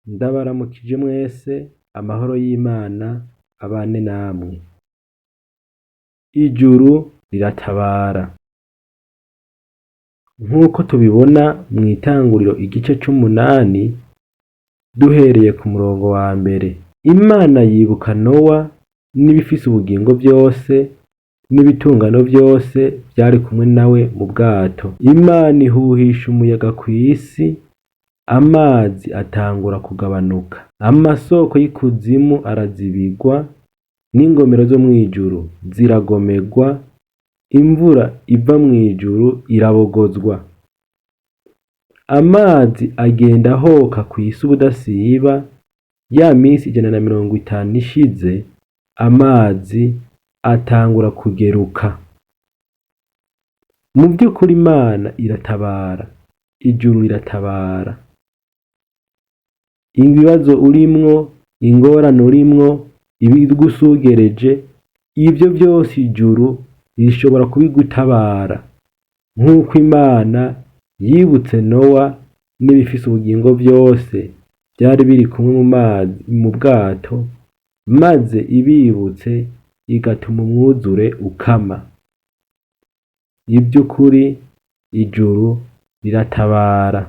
Ndabaramukije mwese, amahoro y'Imana abane namwe. Ijuru riratabara. Nk'uko tubibona mw'itanguriro igice c'umunani, duhereye ku murongo wa mbere. Imana yibuka Nowa n'ibifise ubugingo vyose n'ibitungano vyose vyari kumwe nawe mu bwato. Imana ihuhisha umuyaga kw'isi, amazi atangura kugabanuka. Amasoko y'ikuzimu arazibigwa, n'ingomero zo mw'ijuru ziragomegwa, imvura iva mw'ijuru irabogozwa. Amazi agenda ahoka kw'isi ubudasiba, ya misi 150 ishize, amazi atangura kugeruka. Mu vy'ukuri Imana iratabara, ijuru riratabara. Ibibazo urimwo, ingorane urimwo, ibigusugereje, ivyo vyose ijuru rishobora kubigutabara. Nk'uko Imana yibutse Nowa n'ibifise ubugingo vyose vyari biri kumwe mu mazi mu bwato, maze ibibutse igatuma umwuzure ukama. Ivy'ukuri ijuru riratabara.